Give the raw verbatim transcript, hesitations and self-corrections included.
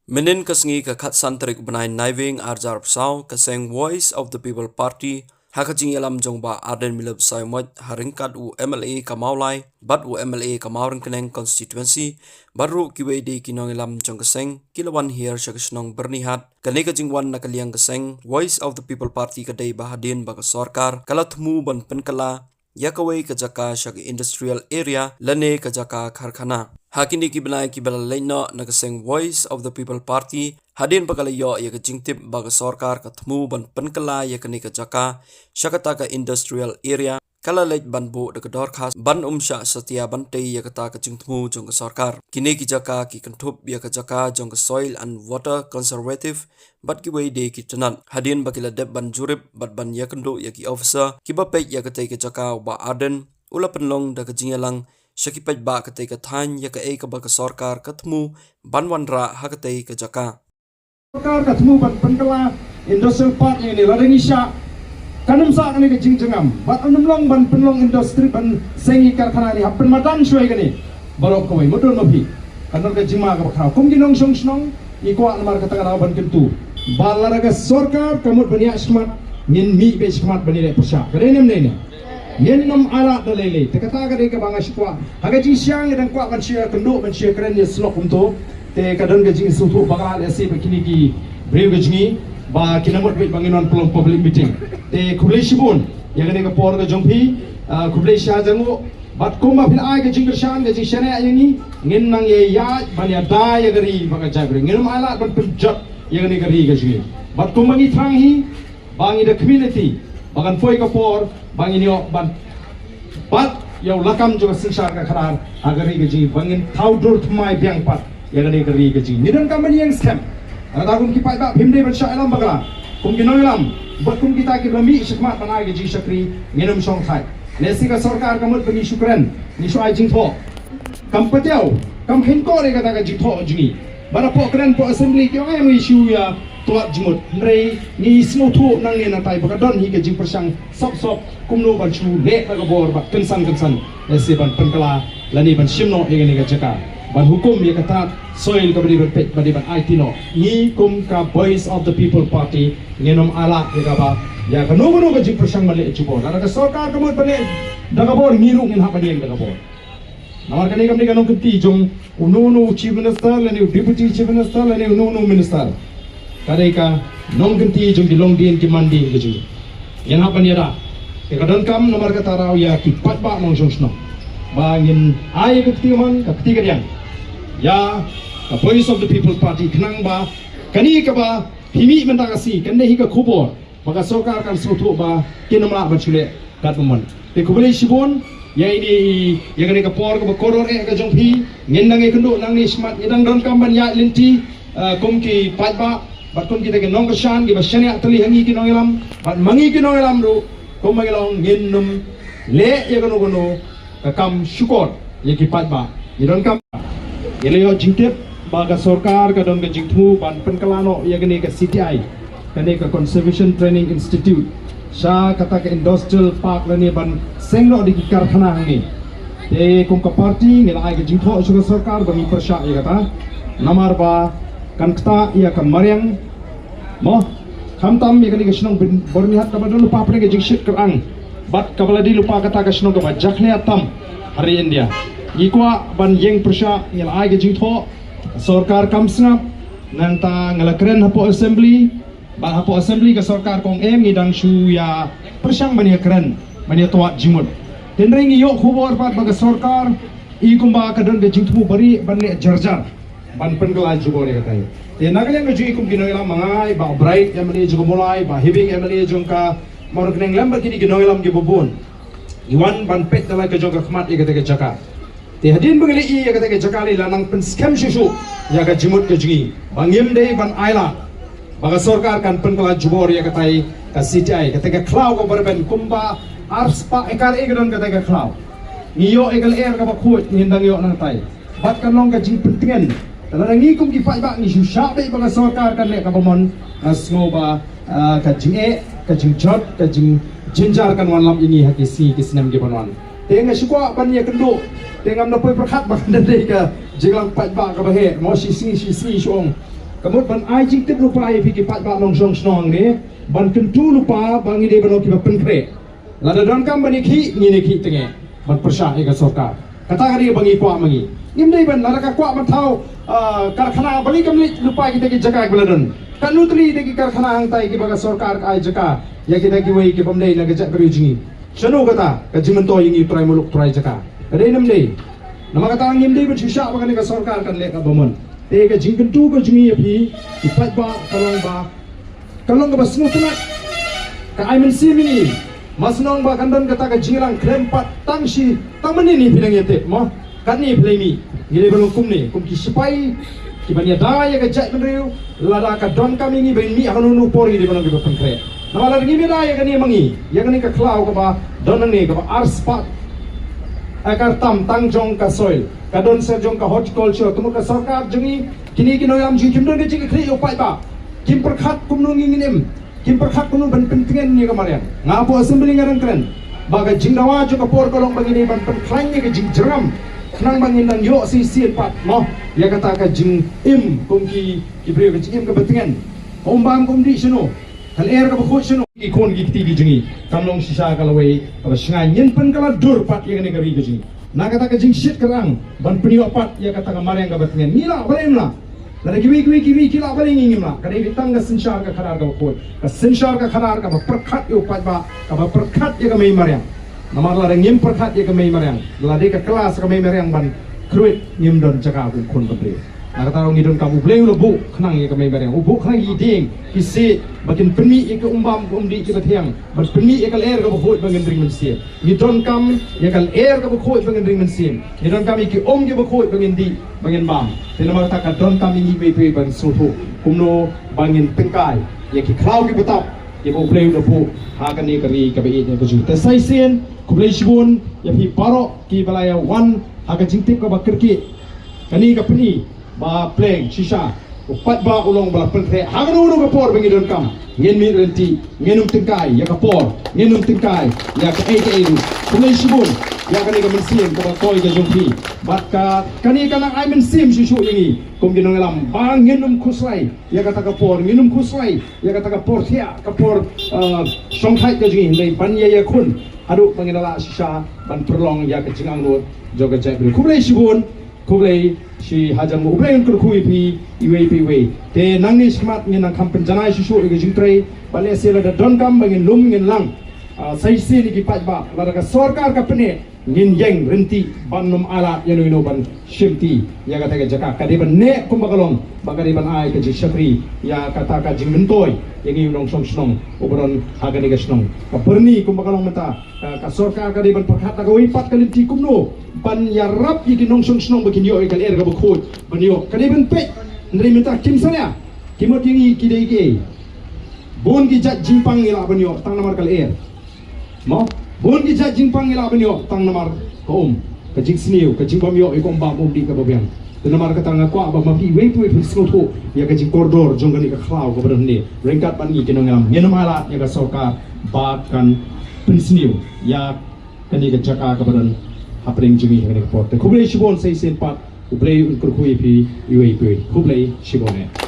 Mynnin ka sngi ka khatsan tarik u bnai Naiwieng arhajar arphew saw, ka seng Voice of the People Party ha ka jingïalam jong Bah Ardent Miller Basaiawmoit ha ryngkat u M L A ka Mawlai bad u M L A ka Mawryngkneng constituency bad ruh kiwei de ki nongïalam jong ka seng ki la wan hiar sha ka shnong Byrnihat. Kane ka jingwan na ka liang ka seng Voice of the People Party ka dei ba hadien ba ka sorkar ka la thmu ban pynkylla ïa kawei ka jaka sha ka industrial area lane ka jaka karkhana. Ha kine ki bnai kiba la leit noh, na ka seng Voice of the People Party, hadien ba ka la ïoh ïa ka jingtip ba ka sorkar ka thmu ban pynkylla ïa kane ka jaka sha kata ka industrial area, ka la leit ban buh da ka dorkhas ban ym shah satia ban tei ïa kata ka jingthmu jong ka sorkar. Kine ki jaka ki kynthup ïa ka jaka jong ka Soil and Water Conservative bad kiwei de ki tnat. Hadien ba ki la dep ban jurip bad ban ïakynduh ïa ki officer kiba peit ïa katei ka jaka, u Bah Ardent u la pynlong da ka jingïalang sha ki paidbah katei ka thaiñ ïa kaei kaba ka sorkar ka thmu ban wanrah ha katei ka jaka. Sorkar ka thmu ban pynkylla industrial park ïa ngi, lada ngi shah, kan ym sah kane ka jingjngam. Bad kan ym long ban pynlong industry, ban seng ïa ki karkhana ne hap pynmadan shuwa ïa kane. Baroh kawei, mutdur ma phi. Kan don ka jingma kaba khraw. Kum ki nongshong shnong, ngi kwah namar kata ka daw ban kyntu. Ba lada ka sorkar ka mut ban ïaid shakhmat, ngin mih beit shakhmat ban ïaleh pyrshah. Ka dei ne ym dei ne? Ngin ym ailad da lei lei. Te kata ka dei kaba nga shu kwah. Ha ka jingshisha ngi dang kwah ban shu ïakynduh, ban shu ïakren ïa shlok kumto. Te ka don ka jingsngewthuh bakla lehse ba kine ki briew ka jong ngi ba kin ym mut beit ba ngin wan pynlong public meeting. Te khublei shibun ïa kane ka por ka jong phi, ah, khublei shihajar nguh. Bad kumba phi la ai ka jingkyrshan, ka jingshaniah ïa ngi, ngin nang ïaid ban ïada ïa ka ri ba ka jaitbynriew. Ngin ym ailad ban pynjot ïa kane ka ri ka jong ngi. Bad kumba ngi thrang hi, ba ngi da community, ba kan poi ka por ba ngin ïoh ban bat ïa u lakam jong ka synshar ka khadar ha ka ri ka jong ngi, ba ngin thaw dur thymmai biang pat ïa kane ka ri ka jong ngi. Ngi donkam ban ïeng skhem. Lada kum ki paidbah phim dei ban shah ïalam bakla, kum ki nongïalam bad kum kita kiba mih shakhmat ban ai ka jingshakri, ngin ym shongthait. Lehse ka sorkar ka mut ba ngi shu kren, ngi shu ai jingthoh. Kam patiaw, kam hinkor ïa kata ka jingthoh jong ngi. Ba da pok kren pok assembly ki ong em ngi shu ïa tuat jingmut. Hynrei ngi sngewthuh nangne nangtai ba ka don hi ka jingpyrshang sop sop kumno ban shu leh da ka bor bad kynsan kynsan, lehse ban pynkylla lane ban shim noh ïa kane ka jaka, ban hukum ïa ka tnat soil kaba dei ban peit, ba dei ban aiti noh. Ngi kum ka Voice of the People Party ngin ym ailad ïa kaba, ïa kano kano ka jingpyrshang ban leh jubor. Lada ka sorkar ka mut ban leh da ka bor, ngi ruh ngin hap ban ïeng da ka bor. Namar kane kam dei ka nongkynti jong uno uno u Chief Minister lane u Deputy Chief Minister lane uno uno u Minister. Ka dei ka nongkynti jong ki longdien ki mandien ka jong ngi. Ngin hap ban ïada. Te ka donkam namar kata ruh ïa ki paidbah nongshong shnong ba ngin ai ka kti kamon, ka kti kadiang ïa ka Voice of the People Party khnang ba kane kaba phi mih mynta ka sngi kan dei hi ka khubor ba ka sorkar kan sngewthuh ba kin ym lah ban shu leh katba mon. Te khublei shibun ïa ine i, ïa kane ka por kaba kordor eh ka jong phi. Ngin nang ïakynduh nangne shakhmat, ngi dang donkam ban ïaid lynti, eh, kum ki paidbah bad kum kita ki nongkyrshan kiba shaniah tylli ha ngi ki nongïalam. Bad ma ngi ki nongïalam ruh, kumba ngi la ong, ngin ym leh ïa kano kano ka kam shukor ïa ki paidbah. Ngi donkam. Ngi la ïoh jingtip ba ka sorkar ka don ka jingthmu ban pynkylla noh ïa kane ka C T I, kane ka Conservation Training Institute, sha kata ka Industrial Park lane ban seng noh da ki karkhana hangne. Te kum ka party ngi la ai ka jingthoh sha ka sorkar ba ngi pyrshah ïa kata, namar ba kan ktah ïa ka mariang, mo, khamtam ïa kane ka shnong Byrnihat kaba don lypa pdeng ka jingshit kyrang bad kaba la dei lypa kata ka shnong kaba jakhlia tam ha ri India. Ngi kwah ban ïeng pyrshah, ngi la ai ka jingthoh, sorkar kam sngap. Nangta nga la kren hapoh assembly, bad hapoh assembly ka sorkar ka ong em, ngi dang shu ïa pyrshang ban ïa kren, ban ïa tuat jingmut. Hynrei ngi ïoh khubor pat ba ka sorkar i kumba ka don ka jingthmu bari ban leh jar jar ban pynkylla jubor ïa katai. Te na ka liang ka jong i kum ki nongïalam, ma nga, i Bah Bright, M L A jong ka Mawlai, Bah Hibing, M L A jong ka Mawryngkneng, lem bad kine ki nongïalam kiba bun, ngi wan ban peit da la ka jong ka khmat ïa kata ka jaka. Te hadien ba ngi la ïoh ïa kata ka jaka, ngi la nang pynskhem shuh shuh ïa ka jingmut ka jong i ba ngim dei ban ailad ba ka sorkar kan pynkylla jubor ïa katai ka C T I, kata ka khlaw kaba rben kumba arspah ekar eh ka don kata ka khlaw. Ngi ïoh ïa ka lyer kaba khuid, ngin dang ïoh nangtai. Bad kan long ka jingpyntngen. Te lada ngi kum ki paidbah ngi shu shah beit ba ka sorkar kan leh kaba mon, nga sngew ba, ah, ka jingeh, ka jingjot, ka jingjynjar kan wanlam ïa ngi ha ki sngi ki snem ki ban wan. Te nga shu kwah ban ïakynduh, te ngam da poi pyrkhat ba kan dei ka jingïalang paidbah kaba heh, mo, shi sngi shi sngi shu ong. Ka mut ban ai jingtip lypa ïa phi ki paidbah nongshong shnong ne, ban kyntu lypa ba ngi dei ban long kiba pynkhreh. Lada donkam ban ïakhih, ngin ïakhih teng eh ban pyrshah ïa ka sorkar. Kata ka dei ba ngi kwah ma ngi. Ngim dei ban, lada ka kwah ban thaw, ah, karkhana, balei kam leit lypa kita ki jaka kiba la don. Katno tylli de ki karkhana hangtai kiba ka sorkar ka ai jaka ïa kita kiwei ki bym dei na ka jaitbynriew jong ngi. Shano kata ka jingmyntoi ïa ngi u trai muluk trai jaka? Ka dei ne ym dei? Namar kata ngim dei ban shu shah ba kane ka sorkar kan leh kaba mon. Te ka jingkyntu ka jong ngi ïa phi ki paidbah ka long ba, ka long kaba sngewtynnat. Ka ai mynsiem ïa ngi. Mar shu ong ba kan don kata ka jingïalang khlem pat tang shi, tang mynnin phi nang ïatip mo. Katne phi la mih, ngi dei ban long kumne, kum ki sipai kiban ïada ïa ka jaitbynriew. Lada ka donkam ïa ngi ban mih ha kano kano por, ngi dei ban long kiba pynkhreh. Namar lada ngim ïada ïa kane ma ngi, ïa kane ka khlaw kaba don hangne kaba ar spah akar tam tang jong ka soil, ka don sha jong ka horticulture, te mo ka sorkar jong ngi, kine ki nongïalam jong ngi kim don ka jingkyrkhu ïa u paidbah. Kim pyrkhat kumno ngi ngin im. Kim pyrkhat kumno ban pyntngen ïa ka mariang. Nga hapoh assembly nga dang kren ba ka jingdawa jong ka por ka long ba ngi dei ban pynkhlaiñ ïa ka jingjrong. Khnang ba ngin nang ïoh shisien pat mo ïa kata ka jingim kum ki, ki briew, ka jingim kaba tngen. Ka um bam ka um dih shano, ka lyer kaba khuid shano. Ki khun ki kti ki jong ngi kan long shisha ka lawei kaba shngaiñ. Ngin pynkylla dur pat ïa kane ka ri ka jong ngi na kata ka jingshit ka rang ban pynïoh pat ïa kata ka mariang kaba tngen. Ngi lah balei ngim lah? Lada kiwei kiwei kiwei ki lah, balei ngi ngim lah? Ka dei tang ka synshar ka khadar kaba khuid, ka synshar ka khadar kaba pyrkhat ïa u paidbah, kaba pyrkhat ïa ka mei mariang. Namar lada ngim pyrkhat ïa ka mei mariang, lada ka kylla sa ka mei mariang ban khrwit, ngim don jaka kum khun bynriew. Na kata ruh ngi donkam, U Blei u la buh khnang ïa ka mei mariang, u buh khnang ïa ki dieng ki siej ba kin pynmih ïa ka um bam ka um dih kiba thiang, ban pynmih ïa ka lyer kaba khuid ba ngin ring mynsiem. Ngi donkam ïa ka lyer kaba khuid ba ngin ring mynsiem. Ngi donkam ïa ki um kiba khuid ba ngin dih, ba ngin bam. Te namar kata ka donkam ïa ngi iwei pa iwei ban sngewthuh kumno ba ngin tyngkai ïa ki khlaw kiba tap kiba U Blei u la buh ha kane ka ri kaba ïeit ka jong ngi. Te sa shisien khublei shibun ïa phi baroh kiba la ïa wan ha ka jingtip kaba kyrkieh. Kane ka pyni ba pleng shisha u paidbah u long ba la pynkhreh. Ha kano kano ka por ba ngi donkam, ngin mih ryntih, ngin ym tyngkai ïa ka por, ngin ym tyngkai ïa kaei kaei ruh. Khublei shibun ïa kane ka mynsiem kaba toi ka jong phi. Bad ka, kane ka nang ai mynsiem shuh shuh ïa ngi kum ki nongïalam ba ngin ym khuslai ïa kata ka por, ngin ym khuslai ïa kata ka por thiah, ka por, uh, shongthait ka jong ngi, hynrei ban ïa ïakhun haduh ba ngin lah shisha ban pynlong ïa ka jingangnud jong ka jaitbynriew. Khublei shibun. Khublei shi hajar nguh. U Blei un kyrkhu ïa phi iwei pa iwei. Te nangne shakhmat ngin nang kham pynjanai shuh shuh ïa ka jingtrei. Bad lehse lada donkam ba ngin lum ngin lang. Ah, sa shisien ïa ki paidbah, lada ka sorkar ka pynneh, ngin ïeng ryntih ban ym ailad ïano ïano ban shimti ïa kata ka jaka. Ka dei ban neh kumba ka long, ba ka dei ban ai ka jingshakri ïa kata ka jingmyntoi ïa ngi u nongshong shnong uba don ha kane ka shnong. Ka byrni kumba ka long mynta, ka, ka sorkar ka dei ban pyrkhat da kawei pat ka lynti kumno ban ïarap ïa ki nongshong shnong ba kin ïoh ïa ka lyer kaba khuid ban ïoh. Ka dei ban peit, hynrei mynta kim salia, ki mut ïa ngi ki dei kiei. Bun ki jait jingpang ngi lah ban ïoh tang namar ka lyer. Mo, bun ki jait jingpang ngi lah ban ïoh tang namar ka um, ka jingsniew, ka jingbym ïoh ïa ka um bam um dih kaba biang. Te namar kata nga kwah ba ma phi iwei pa iwei phin sngewthuh ïa ka jingkordor jong kane ka khlaw kaba don hangne. Ryngkat bad ngi ki nongïalam, ngin ym ailad ïa ka sorkar ba kan pynsniew ïa kane ka jaka kaba don hapdeng jong ngi ha kane ka por. Te khublei shibun, sa shisien pat U Blei un kyrkhu ïa phi iwei pa iwei. Khublei shibun eh.